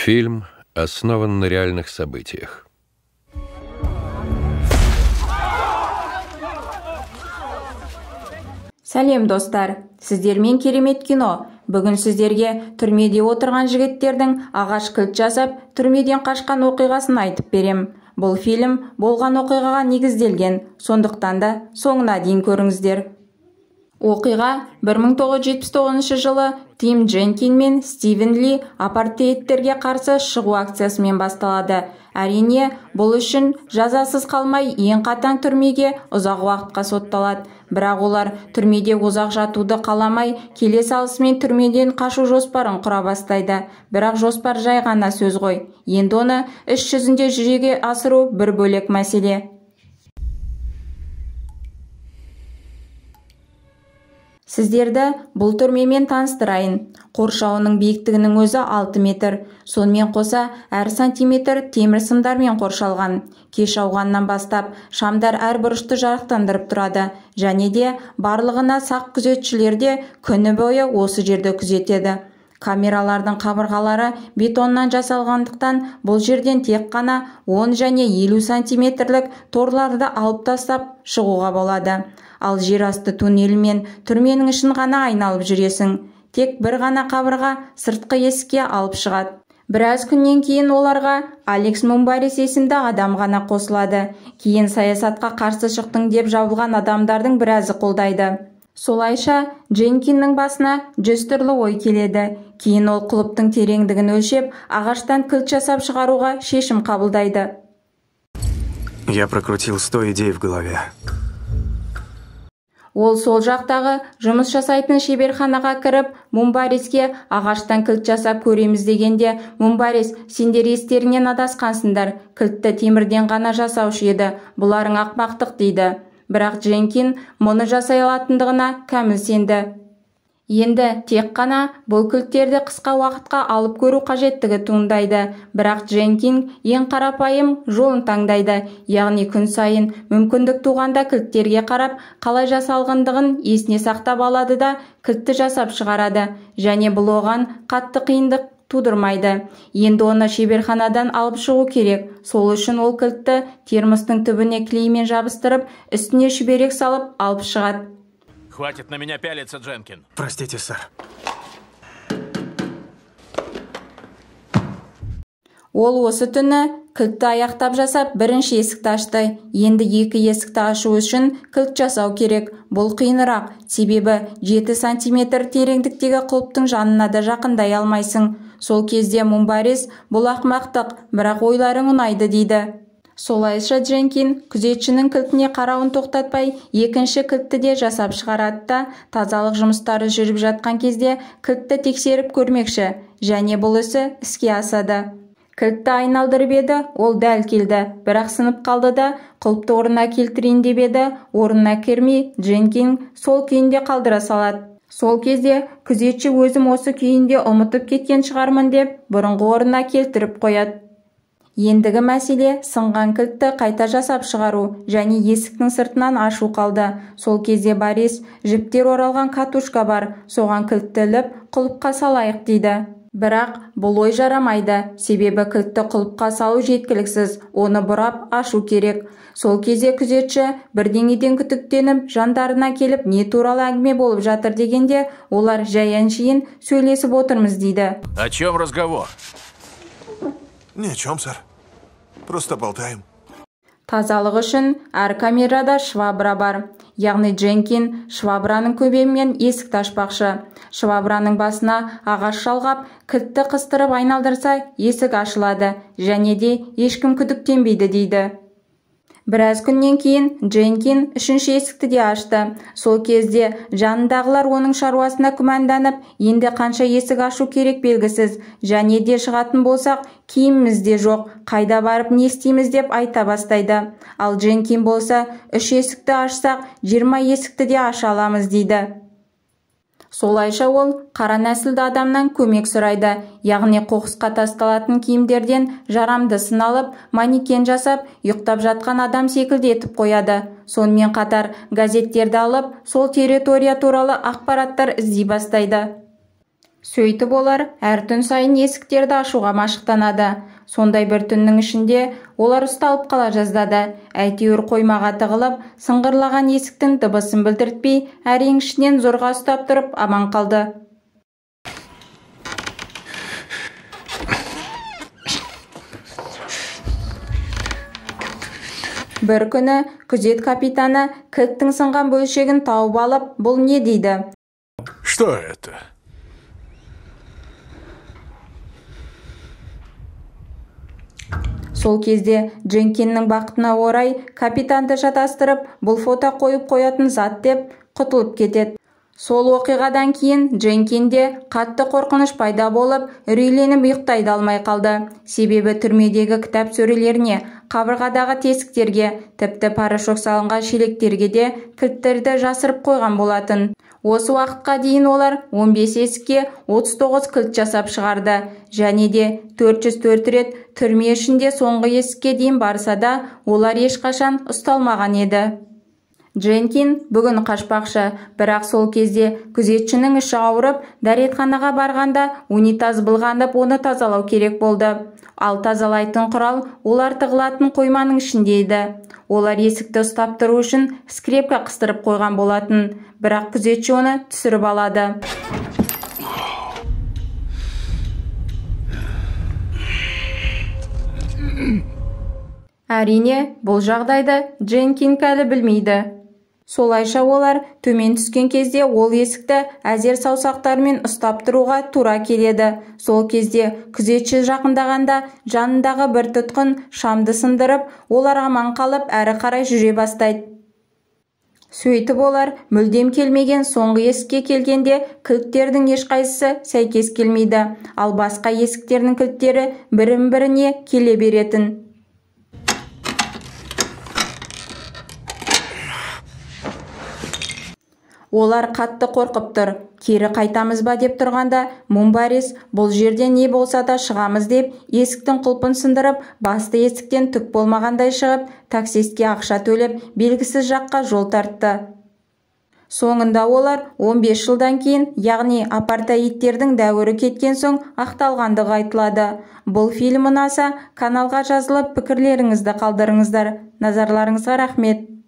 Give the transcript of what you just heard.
Фильм основан на реальных событиях. Сәлем, достар! Сіздермен керемет кино. Бүгін сіздерге түрмеде отырған жігіттердің ағаш кілт жасап, түрмеден қашқан оқиғасын айтып берем. Бұл фильм болған оқиғаға негізделген, сондықтан да соңына дейін көріңіздер. Оқиға 1979 жылы Тим Дженкин мен Стивен Ли апартеидтерге қарсы шығу акциясымен басталады. Әрине, бұл үшін жазасыз қалмай ең қатаң түрмеге ұзақ уақытқа сотталады. Бірақ олар түрмеде ұзақ жатуды қаламай, келе салысымен түрмеден қашу жоспарын құра бастайды. Бірақ жоспар жай ғана сөз ғой. Енді оны іс жүзінде жүзеге асыру бір бөлек мәселе. Сіздерді бұл түрмемен таныстырайын. Қоршауының биіктігінің өзі 6 метр. Сонымен қоса әр сантиметр темір сымдармен қоршалған. Кеш ауғаннан бастап шамдар әр бұрышты жарықтандырып тұрады. Және де барлығына сақ күзетшілер де күні бойы осы жерді күзетеді. Камералардың қабырғалары бетоннан жасалғандықтан бұл жерден тек қана 10 және 50 сантиметрлік торларды алып тастап шығуға болады. Ал жер асты туннелімен түрменің ішін ғана айналып жүресің. Тек бір ғана қабырға сыртқы есікке алып шығады. Біраз күннен кейін оларға Алекс Мумбарис есімді адам ғана қосылады. Кейін саясатқа қарсы шықтың деп жабылған адамдардың біразы қолдайды. Солайша Дженкиннің басына 100 түрлі ой келеді. Кейін ол құлыптың тереңдігін өлшеп, ағаштан кілт жасап шығаруға шешім қабылдайды. Я прокрутил 100 идей в голове. Ол сол жақтағы жұмыс жасайтын шеберханаға кіріп, Мумбариске ағаштан кілт жасап көреміз дегенде, Мумбарис, сендер естеріңнен адасқансыңдар, кілтті темірден ғана жасаушы еді, бұларың ақмақтық дейді. Бірақ Дженкин мұны жасай алатындығына кәміл сенді. Енді тек қана бұл кілттерді қысқа уақытқа алып көру қажеттігі туындайды. Бірақ Дженкин ең қарапайым жолын таңдайды, яғни күн сайын мүмкіндік туғанда кілттерге қарап, қалай жасалғандығын есіне сақтап алады да кілтті жасап шығарады. Және бұл оған қатты қиындық тудырмайды. Енді оны шеберханадан алып шығу керек. Сол үшін ол кілтті термостың түбіне клеймен жабыстырып, үстіне шүберек салып алып шығады. Хватит на меня пялиться, Дженкин. Простите, сэр. Ол осы түні кілтті аяқтап жасап, бірінші есікті ашты. Енді екі есікті ашу үшін кілт жасау керек. Бұл қиынырақ, себебі 7 сантиметр тереңдіктегі құлыптың жанына да жақындай алмайсың. Сол кезде Мумбарис, бұл ақмақтық, бірақ ойларың ұнайды дейді. Солайша Дженкин күзетшінің кілтіне қарауын тоқтатпай, екінші кілтті де жасап шығарады да, тазалық жұмыстары жүріп жатқан кезде кілтті тексеріп көрмекші, және бұл ісі іске асады. Кілтті айналдырып еді, ол дәл келді, бірақ сынып қалды да, құлыпты орнына келтірейін деп еді, орнына кірмей Дженкин сол күйінде қалдыра салады. Сол кезде күзетші өзім осы күйінде ұмытып кеткен шығармын деп, бұрынғы орнына келтіріп қояды. Ендігі мәселе сынған кілтті қайта жасап шығару және есіктің сыртынан ашу қалды. Сол кезде Борис, жіптер оралған катушка бар, соған кілтті іліп, құлыпқа салайық дейді. Бірақ бұл ой жарамайды, себебі кілтті құлыпқа салу жеткіліксіз, оны бұрап ашу керек. Сол кезде күзетші бірдеңеден күдіктеніп, жандарына келіп не туралы әңгіме болып жатыр дегенде, олар жай әншейін сөйлесіп отырмыз дейді. О чем разговор? Ни о чем, сэр. Просто болтаем. Тазалық үшін әр камерада швабра бар. Яғни Дженкин швабраның көмегімен есікті ашпақшы. Швабраның басына ағаш жалғап, кілтті қыстырып айналдырса, есік ашылады. Және де ешкім күдіктенбейді дейді. Біраз күннен кейін Дженкин үшінші есікті де ашты. Сол кезде жанындағылар оның шаруасына күмәнданып, енді қанша есік ашу керек белгісіз, және де шығатын болсақ, киіміміз де жоқ, қайда барып не істейміз деп айта бастайды. Ал Дженкин болса, 3 есікті ашсақ, 20 есікті де аша аламыз дейді. Солайша ол қара нәсілді адамнан көмек сұрайды, яғни қоқысқа тасталатын киімдерден жарамдысын алып, манекен жасап, ұйықтап жатқан адам секілді етіп қояды. Сонымен қатар газеттерді алып, сол территория туралы ақпараттар іздей бастайды. Сөйтіп олар әр түн сайын есіктерді ашуға машықтанады. Сондай бір түннің ішінде олар ұсталып қала жаздады. Әйтеуір қоймаға тығылып, сыңғырлаған есіктің дыбысын білдіртпей, әрең ішінен зорға ұстап тұрып аман қалды. Бір күні күзет капитаны кілттің сынған бөлшегін тауып алып, бұл не дейді? Что это? Сол кезде Дженкиннің бақытына орай капитанды шатастырып, бұл фото қойып қоятын зат деп құтылып кетеді. Сол оқиғадан кейін Дженкинде қатты қорқыныш пайда болып, үрейленіп ұйықтай да алмай қалды. Себебі түрмедегі кітап сөрелеріне, қабырғадағы тесіктерге, тіпті порошок салынған шелектерге де кілттерді жасырып қойған болатын. Осы уақытқа дейін олар 15 есікке 39 кілт жасап шығарды. Және де 404 рет түрме ішінде соңғы есікке дейін барса да, олар ешқашан ұсталмаған еді. Дженкин бүгін қашпақшы, бірақ сол кезде күзетшінің іші ауырып, дәретханаға барғанда унитаз былғанып, оны тазалау керек болды. Ал тазалайтын құрал олар тығылатын қойманың ішінде еді. Олар есікті ұстап тұру үшін скрепка қыстырып қойған болатын, бірақ күзетші оны түсіріп алады. Әрине, бұл жағдайды Дженкин әлі білмейді. Солайша олар төмен түскен кезде ол есікті әзер саусақтарымен ұстап тұруға тура келеді. Сол кезде күзетші жақындағанда жанындағы бір тұтқын шамды сындырып, олар аман қалып әрі қарай жүре бастайды. Сөйтіп олар мүлдем келмеген соңғы есікке келгенде кілттердің ешқайсысы сәйкес келмейді, ал басқа есіктердің кілттері бірін-біріне келе беретін. Олар қатты қорқып тұр. Кері қайтамыз ба деп тұрғанда Мумбарис бұл жерден не болса да шығамыз деп есіктің құлпын сындырып, басты есіктен түк болмағандай шығып, таксистке ақша төлеп, белгісіз жаққа жол тартты. Соңында олар 15 жылдан кейін, яғни апартеидтердің дәуірі кеткен соң ақталғандығы айтылады. Бұл фильм ұнаса, каналға жазылып, пікірлеріңізді қалдырыңыздар. Назарларыңызға рахмет.